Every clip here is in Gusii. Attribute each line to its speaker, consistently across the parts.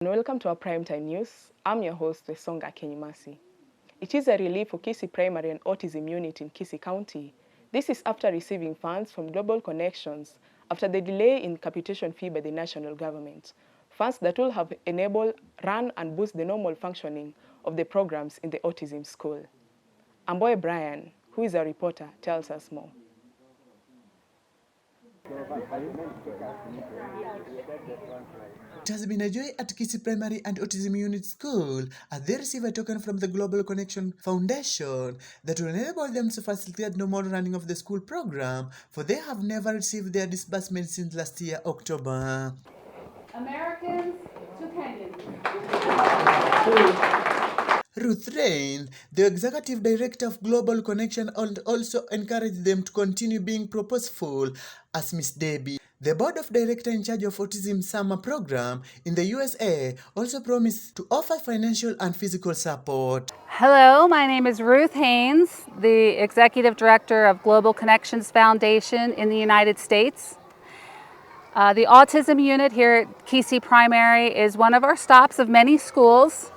Speaker 1: And welcome to our primetime news. I'm your host, Wesonga Kenyumasi. It is a relief for Kisii Primary and Autism Unit in Kisii County. This is after receiving funds from Global Connections after the delay in capitation fee by the national government. Funds that will have enabled, run and boost the normal functioning of the programs in the autism school. Amboy Brian, who is a reporter, tells us more.
Speaker 2: It has been a joy at Kisii Primary and Autism Unit School as they receive a token from the Global Connection Foundation that will enable them to facilitate normal running of the school program, for they have never received their disbursement since last year, October.
Speaker 3: Americans to Kenyans.
Speaker 2: Ruth Rain, the executive director of Global Connection, and also encouraged them to continue being purposeful as Miss Debbie. The board of director in charge of Autism Summer Program in the USA also promised to offer financial and physical support.
Speaker 3: Hello, my name is Ruth Haynes, the executive director of Global Connections Foundation in the United States. The autism unit here at Kisii Primary is one of our stops of many schools.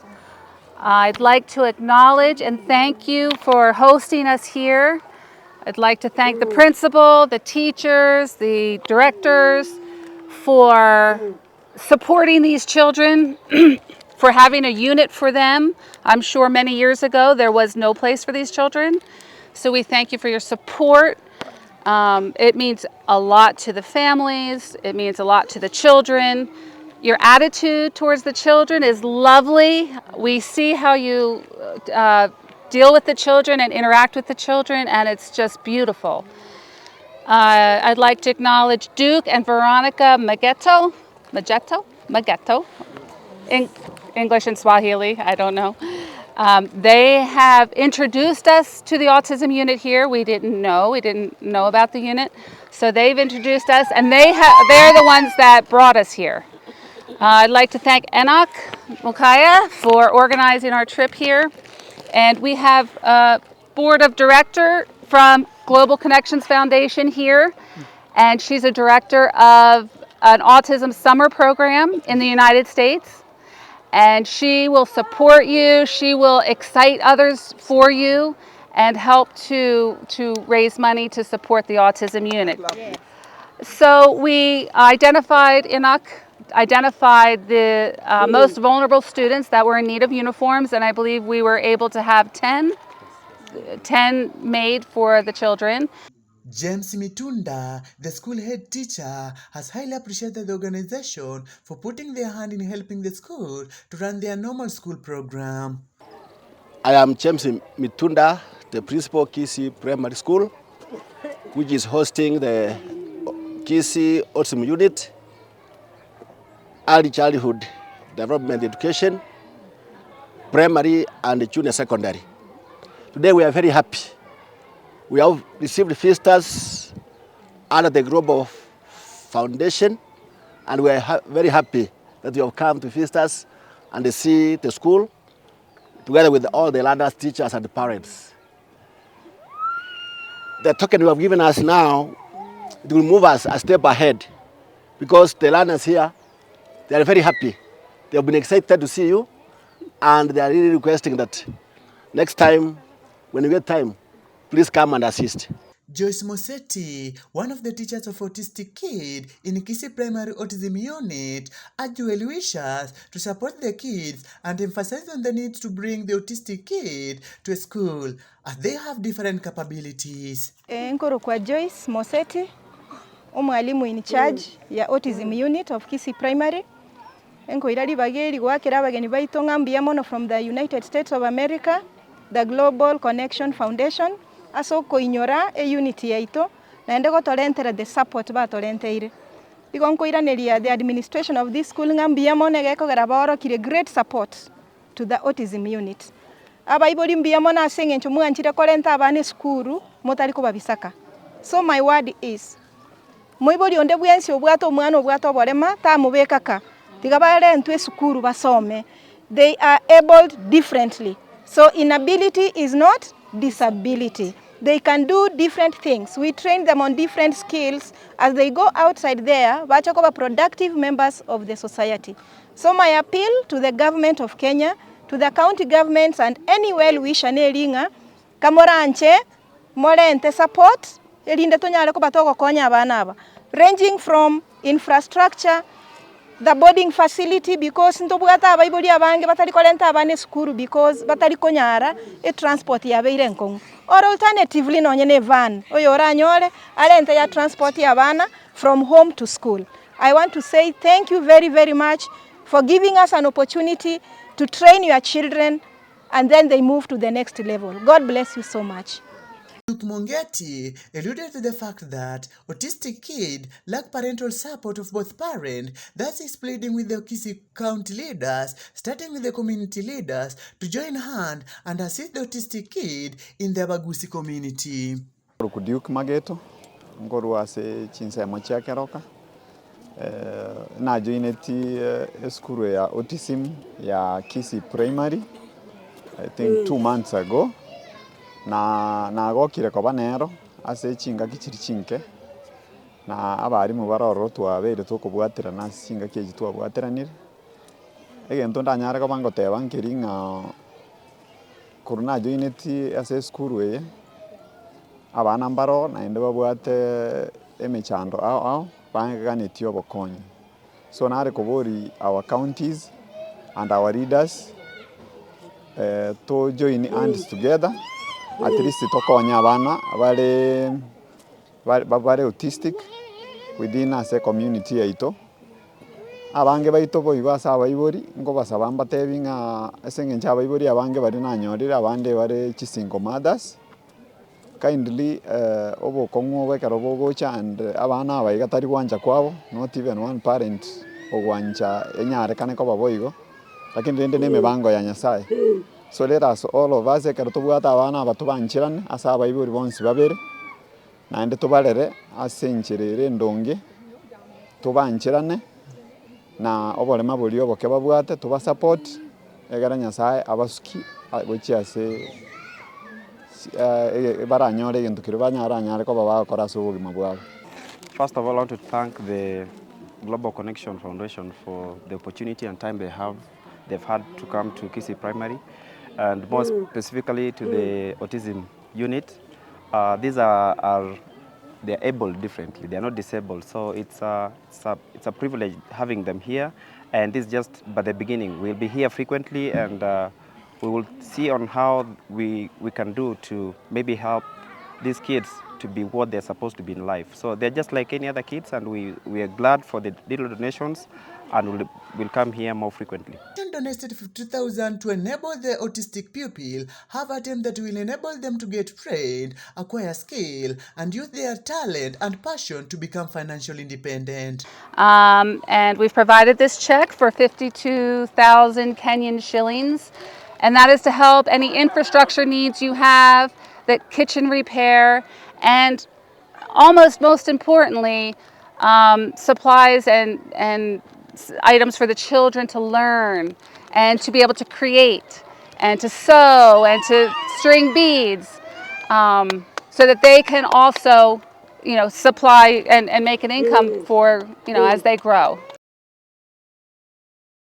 Speaker 3: I'd like to acknowledge and thank you for hosting us here. I'd like to thank the principal, the teachers, the directors for supporting these children, for having a unit for them. I'm sure many years ago there was no place for these children. So we thank you for your support. It means a lot to the families, it means a lot to the children. Your attitude towards the children is lovely. We see how you deal with the children and interact with the children, and it's just beautiful. I'd like to acknowledge Duke and Veronica Mageto, Mageto, Mageto, in English and Swahili, I don't know. They have introduced us to the autism unit here. We didn't know, we didn't know about the unit. So they've introduced us, and they're the ones that brought us here. I'd like to thank Enoch Mokaya for organizing our trip here. And we have a board of director from Global Connections Foundation here. And she's a director of an autism summer program in the United States. And she will support you, she will excite others for you, and help to raise money to support the autism unit. So we identified, Enoch identified the most vulnerable students that were in need of uniforms, and I believe we were able to have 10 made for the children.
Speaker 2: James Mitunda, the school head teacher, has highly appreciated the organization for putting their hand in helping the school to run their normal school program.
Speaker 4: I am James Mitunda, the principal Kisii Primary School, which is hosting the Kisii Autism Unit, Early Childhood Development Education, Primary and Junior Secondary. Today we are very happy. We have received visitors under the Global Foundation, and we are very happy that you have come to visit us and see the school together with all the learners, teachers, and parents. The token you have given us now, it will move us a step ahead, because the learners here, they are very happy. They have been excited to see you, and they are really requesting that next time, when you get time, please come and assist.
Speaker 2: Joyce Mosetti, one of the teachers of autistic kids in Kisii Primary Autism Unit, urged well-wishers to support the kids and emphasize on the need to bring the autistic kid to a school as they have different capabilities.
Speaker 5: Nkoro kwa Joyce Mosetti, omwalimu in charge ya Autism Unit of Kisii Primary. Enkoira ribageri gwakera abageni baito ng'ambia mono from the United States of America, the Global Connection Foundation, ase koinyora e unit yaito naende gotorentera the support batorenteire. Igo nkoiraneria the administration of this school ng'ambia mono egekogera baorokire great support to the autism unit. Abaibori mbuya mono ase eng'encho mwanchire korenta abana esukuru motari kobabisaka. So my word is, moibori onde bwensi obwate omwana obwate oborema tamobekaka tiga barentwe esukuru basome. They are abled differently. So inability is not disability. They can do different things. We train them on different skills. As they go outside there, bacha kuba productive members of the society. So my appeal to the government of Kenya, to the county governments and any well wisher neri ng'a kamoranche morente support erinde tonyare koba togokonya abana aba ranging from infrastructure, the boarding facility because ntobwate abaibori abange batari korenta abana esukuru because batari konyara etransport yabeire enkong'u or alternatively nonye na evan oyo oranyore arente ya transport ya abana from home to school. I want to say thank you very very much for giving us an opportunity to train your children and then they move to the next level. God bless you so much.
Speaker 2: Luke Mongeti alluded to the fact that autistic kid lack parental support of both parents, thus is pleading with the Kisii County leaders, starting with the community leaders, to join hand and assist the autistic kid in the Abagusi community.
Speaker 6: Korokwa Duke Mageto, nkorwa ase chinsemo chia Keroka, najoineti esukuru ya autism ya Kisii Primary, I think 2 months ago, na nagokire koba nero ase chingaki chiri chinke, na abarimu bare ororo twabeire tokobwaterana ase chingaki echi twabwateranire. Egento ndanyare koba ngoteba nkeri ng'a korwa najoineti ase esukuru eye, abana mbaro naende babwate emechando ao ao, baeganetie obokonyi. So nare kobori our counties and our leaders to join hands together at least tokonye abana bare bare autistic within ase ecommunity yaito. Abange baito boigo ase abaibori, nkobasaba mbatebi ng'a ase eng'encho abaibori abange baria nanyorire abande bare chisingle mothers, kindly obokong'u obo ekero bogocha and abana aba iga tari gwancha kwabo, not even one parent ogwancha enyarekane koba boigo, lakini rende na emebango ya Nyasaye. So let us all of us ekero tobwate abana aba tobancherane ase abaibori bonsi babere, naende tobarere ase enchera ere endonge, tobancherane na oborema boria oboke babwate tobasupport, egere Nyasaye abasuki gochia ase baranyore egento keria banyaranyare koba bagokora ase obogima bwabo.
Speaker 7: First of all, I want to thank the Global Connection Foundation for the opportunity and time they've had to come to Kisii Primary, and more specifically to the autism unit. These are they're able differently. They are not disabled, so it's a privilege having them here. And this is just but the beginning. We'll be here frequently, and we will see on how we can do to maybe help these kids to be what they're supposed to be in life. So they're just like any other kids, and we are glad for the little donations, and we'll come here more frequently.
Speaker 2: Donated 50,000 to enable the autistic pupil have a team that will enable them to get trained, acquire skill, and use their talent and passion to become financially independent.
Speaker 3: And we've provided this check for 52,000 Kenyan shillings. And that is to help any infrastructure needs you have, the kitchen repair, and almost most importantly, supplies and items for the children to learn and to be able to create and to sew and to string beads so that they can also supply and make an income for as they grow.